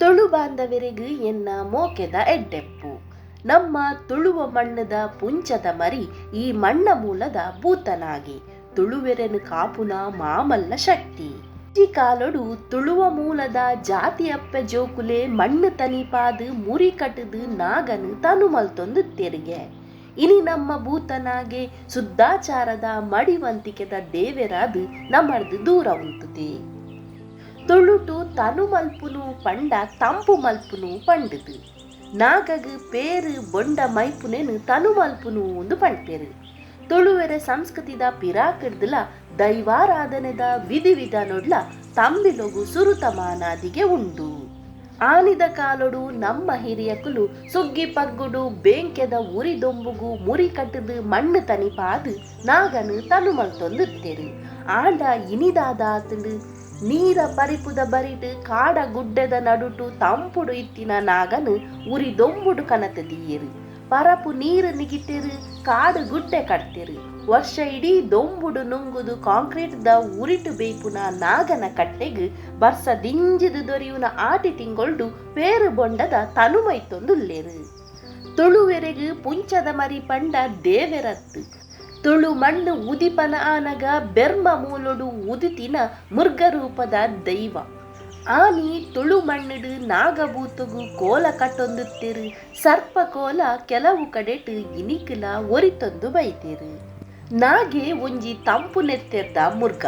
ತುಳು ಬಾಂಧವರಿಗೆ ಎನ್ನ ಮೋಕೆದ ಎಡ್ಡೆಪ್ಪು. ನಮ್ಮ ತುಳುವ ಮಣ್ಣದ ಪುಂಚದ ಮರಿ ಈ ಮಣ್ಣ ಮೂಲದ ಭೂತನಾಗಿ ತುಳುವೆರೆನು ಕಾಪುನ ಮಾಮಲ್ಲ ಶಕ್ತಿ. ಈ ಕಾಲೊಡು ತುಳುವ ಮೂಲದ ಜಾತಿಯಪ್ಪೆ ಜೋಕುಲೆ ಮಣ್ಣು ತನಿಪಾದು ಮುರಿ ಕಟ್ಟದು ನಾಗನು ತನು ಮಲ್ತೊಂದು ತೆರಿಗೆ. ಇನಿ ನಮ್ಮ ಭೂತನಾಗೆ ಶುದ್ಧಾಚಾರದ ಮಡಿವಂತಿಕೆದ ದೇವೆರಾದು ನಮ್ಮರ್ದು ದೂರ ಉಂಟುದೆ. ತುಳುಟು ತನು ಮಲ್ಪುನು ಪಂಡ ತಂಪು ಮಲ್ಪುನು ಪಂಡುದು. ನಾಗಗ್ ಪೇರು ಬೊಂಡ ಮೈಪುನೇನು ತನು ಮಲ್ಪುನು ಒಂದು ಪಂಡ್ಪೇರು. ತುಳುವೆರೆ ಸಂಸ್ಕೃತಿದ ಪಿರಾಕಿಡ್ದಲ ದೈವಾರಾಧನೆದ ವಿಧಿ ವಿಧಾನೊಡ್ಲ ತಂಬಿಲೊಗು ಸುರುತ ಮಾನಾದಿಗೆ ಉಂಡು. ಆನಿದ ಕಾಲೊಡು ನಮ್ಮ ಹಿರಿಯಕುಲು ಸುಗ್ಗಿ ಪಗ್ಗುಡು ಬೇಂಕೆದ ಉರಿದೊಂಬುಗು ಮುರಿ ಕಟ್ಟದು ಮಣ್ಣು ತನಿಪಾದು ನಾಗನು ತನು ಮಲ್ತೊಂದಿತ್ತೇರು. ಆಂಡ ಇನಿದಾದಾತಂಡು ನೀರ ಪರಿಪುದ ಬರಿಟು ಕಾಡ ಗುಡ್ಡೆದ ನಡುಟು ತಂಪುಡು ಇತ್ತಿನ ನಾಗನು ಉರಿದೊಂಬುಡು ಕನತದೀಯರು. ಪರಪು ನೀರು ನಿಗಿತೇರು, ಕಾಡು ಗುಡ್ಡೆ ಕಟ್ತೇರು. ವರ್ಷ ಇಡೀ ದೊಂಬುಡು ನುಂಗುದು ಕಾಂಕ್ರೀಟ್ the ಉರಿಟು ಬೇಯ್ಪುನ ನಾಗನ ಕಟ್ಟೆಗ್ ಬರ್ಸ ದಿಂಜಿದು ದೊರೆಯುನ ಆಟಿ ತಿಂಗೊಳ್ಡು ಪೇರು ಬೊಂಡದ ತನುಮೈತೊಂದುಲ್ಲೇರು. ತುಳುವೆರೆಗ್ ಪುಂಚದ ಮರಿ ಪಂಡ ದೇವೆರತ್ತು. ತುಳು ಮಣ್ಣು ಉದಿಪನ ಆನಗ ಬೆರ್ಮ ಮೂಲೊಡು ಉದಿತಿನ ಮುರ್ಗರೂಪದ ದೈವ. ಆನಿ ತುಳು ಮಣ್ಣುಡು ನಾಗಭೂತಗು ಕೋಲ ಕಟ್ಟೊಂದುತ್ತೇರು. ಸರ್ಪ ಕೋಲ ಕೆಲವು ಕಡೆಟು ಇನಿಕುಲ ಒರಿತೊಂದು ಬೈತೇರು. ನಾಗೆ ಒಂಜಿ ತಂಪು ನೆತ್ತೆರ್ದ ಮುರ್ಗ.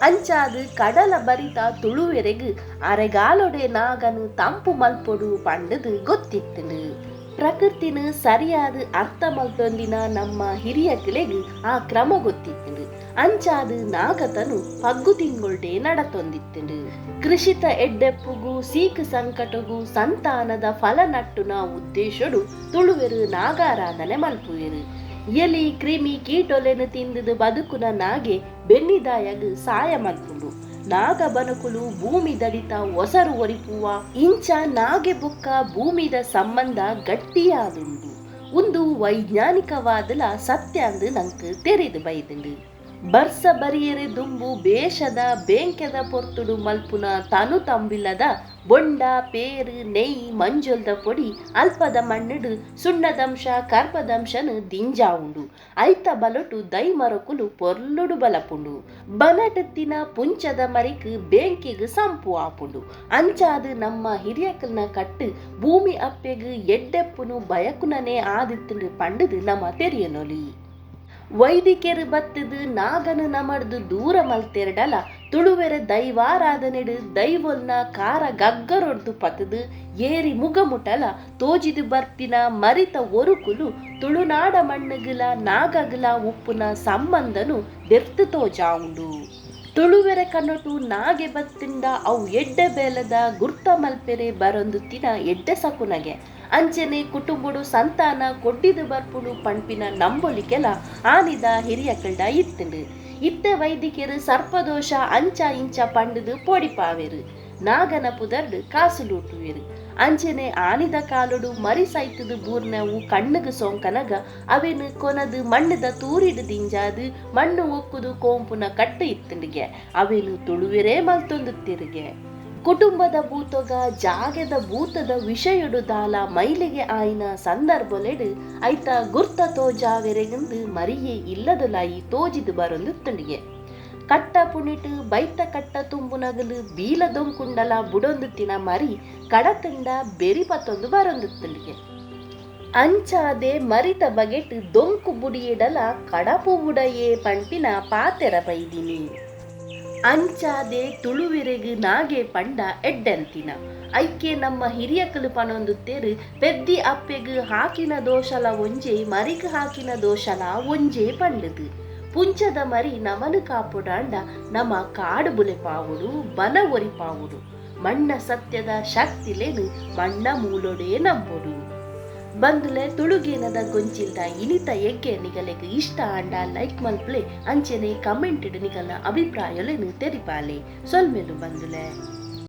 ಅಂಚಾದು ಕಡಲ ಬರಿತ ತುಳುವೆರೆಗು ಅರೆಗಾಲೊಡೆ ನಾಗನು ತಂಪು ಮಲ್ಪೊಡು ಪಂಡದು ಗೊತ್ತಿತ್ತನು. ಪ್ರಕೃತಿನ ಸರಿಯಾದ ಅರ್ಥ ಮಲ್ತೊಂದಿನ ನಮ್ಮ ಹಿರಿಯಕುಲೆಗ್ ಆ ಕ್ರಮ ಗೊತ್ತಿತ್ತನು. ಅಂಚಾದು ನಾಗತನು ಪಗ್ಗು ತಿಂಗೊಳ್ಡೆ ನಡತೊಂದಿತ್ತನು. ಕೃಷಿತ ಎಡ್ಡೆಪ್ಪುಗು ಸೀಕು ಸಂಕಟಗು ಸಂತಾನದ ಫಲ ನಟ್ಟುನ ಉದ್ದೇಶಡು ತುಳುವೆರು ನಾಗಾರಾಧನೆ ಮಲ್ಪುವೆರು. ಎಲಿ ಕ್ರಿಮಿ ಕೀಟೊಲೆನು ತಿಂದುದು ಬದುಕುನ ನಾಗೆ ಬೆನ್ನಿದಾಯಗ್ ಸಾಯ ಮಲ್ಪುಂಡು. ನಾಗ ಬನಕುಲು ಭೂಮಿ ದಡಿತ ಒಸರು ಒರಿಪುವ ಇಂಚ ನಾಗೆ ಬೊಕ್ಕ ಭೂಮಿದ ಸಂಬಂಧ ಗಟ್ಟಿಯಾದುಂಡು. ಒಂದು ವೈಜ್ಞಾನಿಕವಾದಲ ಸತ್ಯ ಅಂದು ನಂಕ್ ತೆರೆದು ಬೈದುಂಡು. ಬರ್ಸ ಬರಿಯರೆ ದುಂಬು ಬೇಷದ ಬೇಂಕೆದ ಪೊರ್ತುಡು ಮಲ್ಪುನ ತನು ತಂಬಿಲ್ಲದ ಬೊಂಡ ಪೇರು ನೆಯ್ ಮಂಜೊಲ್ದ ಪೊಡಿ ಅಲ್ಪದ ಮಣ್ಣುಡು ಸುಣ್ಣದಂಶ ಕರ್ಪದಂಶನು ದಿಂಜಾವುಂಡು. ಐತ ಬಲೊಟು ದೈ ಮರಕುಲು ಪೊರ್ಲುಡು ಬಲಪುಂಡು. ಬನಟತ್ತಿನ ಪುಂಚದ ಮರಿಕ್ ಬೇಂಕೆಗ್ ಸಂಪು ಆಪುಂಡು. ಅಂಚಾದು ನಮ್ಮ ಹಿರಿಯಕಲ್ನ ಕಟ್ಟು ಭೂಮಿ ಅಪ್ಪೆಗ್ ಎಡ್ಡೆಪ್ಪುನು ಬಯಕುನನೇ ಆದಿತ್ತುಂಡು ಪಂಡುದು ನಮ್ಮ ತೆರಿಯನೊಲಿ. ವೈದಿಕೆರು ಬತ್ತದು ನಾಗನು ನಮಡ್ದು ದೂರ ಮಲ್ತೆರಡಲ ತುಳುವೆರೆ ದೈವಾರಾಧನೆಡು ದೈವೊಲ್ನ ಕಾರ ಗಗ್ಗರೊಡ್ದು ಪತದು ಏರಿ ಮುಗಮುಟಲ ತೋಜಿದು ಬರ್ಪಿನ ಮರಿತ ಒರುಕುಲು ತುಳುನಾಡ ಮಣ್ಣುಗುಲ ನಾಗಗುಲ ಉಪ್ಪುನ ಸಂಬಂಧನು ದೆರ್ತು ತೋಜಾವುಂಡು. ತುಳುವೆರೆ ಕನ್ನೊಟು ನಾಗೆ ಬತ್ತಿಂದ ಅವು ಎಡ್ಡೆ ಬೇಲದ ಗುರ್ತ ಮಲ್ಪೆರೆ ಬರೊಂದು ತಿನ ಎಡ್ಡೆ ಸಕುನಗೆ. ಅಂಚನೆ ಕುಟುಂಬಡು ಸಂತಾನ ಕೊಡ್ಡಿದು ಬರ್ಪುಡು ಪಣ್ಪಿನ ನಂಬೊಲಿಕೆಲ ಆನಿದ ಹಿರಿಯಕಲ್ಡ ಇತ್ತುಂಡು. ಇತ್ತೆ ವೈದಿಕರು ಸರ್ಪದೋಷ ಅಂಚ ಇಂಚ ಪಂಡುದು ಪೋಡಿಪಾವೆರು. ನಾಗನ ಪುದರ್ಡು ಕಾಸು ಲೂಟುವೆರು. ಅಂಚನೆ ಆನಿದ ಕಾಲೊಡು ಮರಿ ಸೈತದು ಬೂರ್ನವು ಕಣ್ಣುಗು ಸೋಂಕನಗ ಅವೆನು ಕೊನದು ಮಣ್ಣುದ ತೂರಿಡು ದಿಂಜಾದು ಮಣ್ಣು ಒಕ್ಕುದು ಕೋಂಪುನ ಕಟ್ಟು ಇತ್ತುಂಡಿಗೆ. ಅವೆನು ತುಳುವೆರೇ ಮಲ್ತೊಂದು ತಿರುಗೆ. ಕುಟುಂಬದ ಭೂತೊಗ ಜಾಗೆದ ಭೂತದ ವಿಷಯೊಡು ದಾಲ ಮೈಲಿಗೆ ಆಯಿನ ಸಂದರ್ಭಲೆಡು ಐತ ಗುರ್ತ ತೋಜಾವೆರೆಗಂದು ಮರಿಯೇ ಇಲ್ಲದಲಾಯಿ ತೋಜಿದು ಬರೊಂದು ತುಂಡಿಗೆ. ಕಟ್ಟ ಪುಣಿಟು ಬೈತ ಕಟ್ಟ ತುಂಬುನಗಲು ಬೀಲ ದೊಂಕುಂಡಲ ಬುಡೊಂದು ತಿನ ಮರಿ ಕಡತುಂಡ ಬೆರಿ ಪತ್ತೊಂದು ಬರೊಂದು ತುಂಡಿಗೆ. ಅಂಚಾದೆ ಮರಿತ ಬಗೆಟ್ ದೊಂಕು ಬುಡಿಯಿಡಲ ಕಡಪು ಬುಡಯೇ ಪಂಪಿನ ಪಾತೆರ ಬೈದಿನಿ. ಅಂಚಾದೆ ತುಳುವೆರೆಗ್ ನಾಗೆ ಪಂಡ ಎಡ್ಡೆಂತಿನ. ಐಕೆ ನಮ್ಮ ಹಿರಿಯಕಲು ಪನೊಂದುತ್ತೇರು ಪೆದ್ದಿ ಅಪ್ಪೆಗ್ ಹಾಕಿನ ದೋಷಲ ಒಂಜೆ ಮರಿಗ್ ಹಾಕಿನ ದೋಷಲ ಒಂಜೆ ಪಂಡುದು. ಪುಂಚದ ಮರಿ ನಮನು ಕಾಪುಡಾಂಡ ನಮ ಕಾಡು ಬುಲೆಪಾವುಡು ಬನ ಒರಿಪಾವುಡು. ಮಣ್ಣ ಸತ್ಯದ ಶಕ್ತಿಲೇನು ಮಣ್ಣ ಮೂಲೊಡೇ ನಂಬುಡು. ಬಂದುಲೆ ತುಳುಗೇನದ ಗೊಂಚಿಲ್ದ ಇನಿತ ಎಗ್ಗೆ ನಿಗಲೆಗ್ ಇಷ್ಟ ಆಂಡ ಲೈಕ್ ಮಲ್ಪ್ಲೆ ಅಂಚನೆ ಕಮೆಂಟ್ ನಿಗಲ್ನ ಅಭಿಪ್ರಾಯೊಲೆನು ತೆರಿಪಾಲೆ. ಸೊಲ್ಮೆಲು ಬಂದುಲೆ.